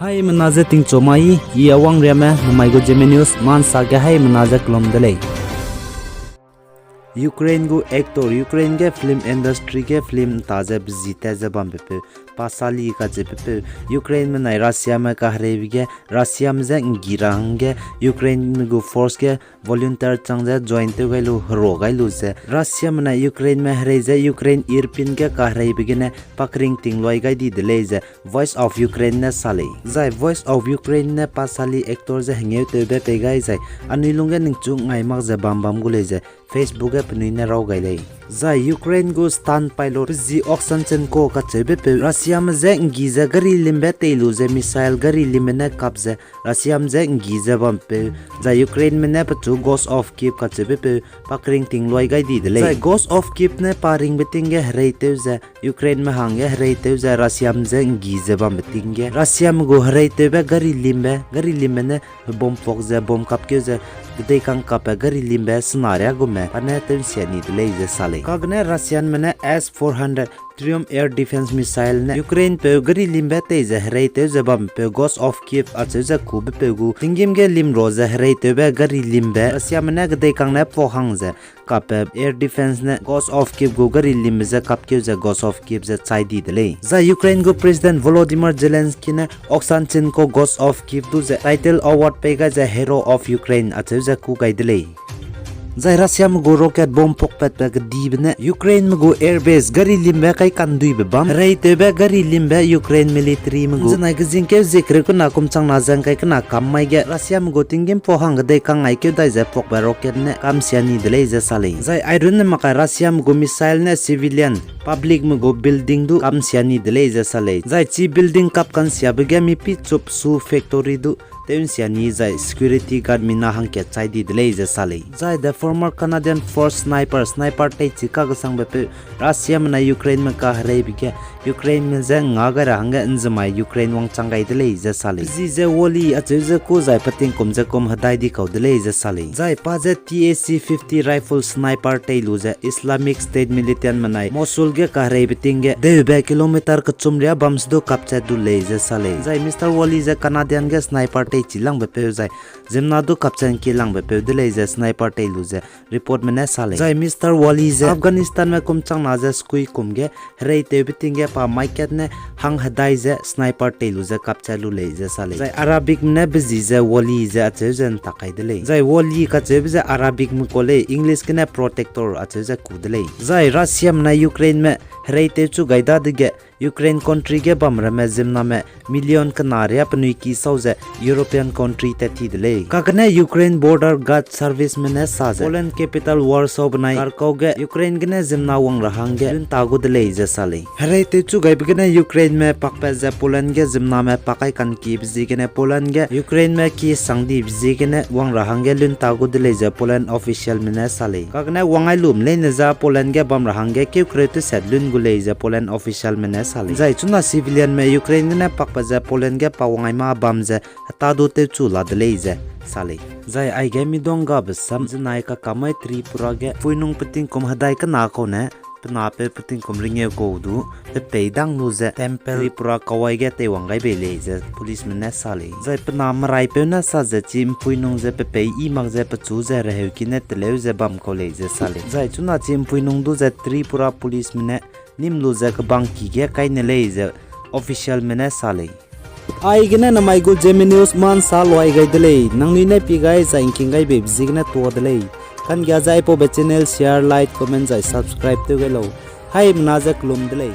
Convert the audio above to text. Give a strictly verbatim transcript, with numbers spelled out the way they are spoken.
Haimena ze tingchu mai, I Awangriame, namai gu Zeme News ma ’nsa ge haimena ze kelum de lei. Ukraine gu actor, Ukraine ge film industry ge film ’nta ze bezi tat ze bambepeu, pa Sali kacheubepeu, Ukraineme nai Russiame kahereibe ge, Russiame je ’nggi ra hangge, Ukraineme gu force ge volunteer chang ze join tew gai lu, hera gai lu ze, Russiame nai Ukraineme herei ze Ukraine Irpin ge kahereibe gene pa keringting luai gai di de lei ze Voice of Ukraine ne sa lei. Zai Voice of Ukraine ne pa Sali actor ze hengêutewbe pei gai zai, anui lungge ningchu ngai mak ze bam bam gu lei ze Facebook ge penui ne raw gai lei. Zai Ukraine gu stunt pilot pezi Oksanchenko kacheubepeu, Russiame je ’nggi ze gari limbe tei lu ze missile gari limbe ne kap ze, Russiame je ’nggi ze bampeu, zai Ukraineme ne pechu Ghost of Kyiv kacheubepeu, pa keringting luai gai di de lei. Zai Ghost of Kyiv ne pa ringbe ting ge hereitew ze, Ukraineme hangge hereitew ze Russiame je ’nggi ze bambe ting ge, Russiame gu hereitewbe gari limbe, gari limbe ne bomb pok ze bomb kapkeu ze, kedei kang kapbe gari limbe scenario gume pa ne tew ’nsia ni de lei ze sa lei. Kagene Russianme ne S four hundred Triumph air defense missile ne Ukrainepeu gari limbe tei ze hereitew ze bampeu Ghost of Kyiv acheu ze kubepeu gu tinggîm ge limra ze hereitewbe gari limbe Russiame ne kedei kang ne pok hang ze kapbe air defense ne Ghost of Kyiv gu gari limbe je kapkeu ze Ghost of Kyiv ze chai di de lei. Zai Ukraine gu President Volodymyr Zelensky ne Oksanchenko Ghost of Kyiv du ze title award pei gai ze Hero of Ukraine acheu ze ku gai de lei. Zai Russiame gu rocket bomb pokpatbe kedibe ne Ukraineme gu airbase gari limbe kai kanduibe bam, hereitewbe gari limbe Ukraine militaryme gu ’nzenai kezingkeu zie kereu kena kum changna ze ’ngkai kena kam mai ge Russiame gu tinggîm pok hang kedei kang ngaikeu dai ze pokbe rocket ne kamsia ni de lei ze sa lei. Zai airunne makai Russiame gu missile ne civilian publicme gu building du kamsia ni de lei ze sa lei. Zai chi building kap kansiabe ge mipi chup su factory du tew ’nsia ni zai security guard mina hangkat chai di de lei ze sa lei. Zai the former Canadian force sniper, sniper teichi kagesangbepeu, Russiame nai Ukraineme kahereibe ge, Ukraineme je nga gai ra hangge ’nzemai Ukraine wangchang gai de lei ze sa lei. Pezi ze Wally acheu ze ku zai petingkum ze kum hedai di kau de lei ze sa lei. Zai pa je T A C fifty rifle sniper tei lu ze Islamic State militantme nai Mosul ge kahereibe ting ge deube kilometer kechum riâ bam se du kapchat du lei ze sa lei. Zai Mister Wally ze Canadian ge sniper teichi langbepeu zai ziemmena du kapchat ’ngkie langbepeu de lei ze sniper tei lu ze reportme ne sa lei. Zai Mister Wally ze Afghanistanme kum changna ze sekui kum ge hereitewbe ting ge pa maikat ne hang hedai ze sniper tei lu ze kapchat lu lei ze sa lei. Zai Arabicme ne bezi ze Wally ze acheu ze ’ntak kai de lei. Zai Wally kacheube ze Arabicme ku lei, English gene protector acheu ze ku de lei. Zai Russiame nai Ukraineme hereitew chu gai dadege Ukraine country ge bamramme ziemmename million kena riâ penui ki sau ze European country tat ti de lei. Kagene Ukraine Border Guard Serviceme ne sa ze Poland capital Warsaw benai Kharkov ge Ukraine gene ziemmena wang ra hangge lunta gu de lei ze sa lei. Hereitew chu gaibe gene Ukraineme pakpat ze Poland ge ziemmename pak kai ka'ngkiebe ziegene Poland ge Ukraineme ki sangdibe ziegene wang ra hangge lunta gu de lei ze Poland officialme ne sa lei. Kagene wang ai lum leine za Poland ge bam ra hangge keu kereu teset lun gu lei ze Poland officialme ne sa lei. Zai chuna civilianme Ukraine gene pakpat ze Poland ge pa wang ai ma bam ze heta du tewchu la de lei ze sa lei. Zai aige midong gabe sam zenai kakamai Tripura ge ’mpuinung petingkum hedai kena kau ne pe napeu petingkum rengeu kau du pe pei dang lu ze temple Tripura kawai ge teiwang gai bei lei ze policeme ne sa lei. Zai pe na meraipeu ne sa ze chi ’mpuinung ze pe pei i mak ze pechu ze reheuki ne teleu ze bam kau lei ze sa lei. Zai chuna chi ’mpuinung du ze Tripura policeme ne nîm lu ze kebangki ge kai ne lei ze officialme ne sa lei. Aigene namai gu Zeme News ma ’nsa luai gai de lei, nangnui ne pie gai zai ’ngking gai beibe ziegene tuâ de lei. Kanggia ze aipaube channel share, like, comment zai subscribe tew gai lau. Haimena ze kelum de lei.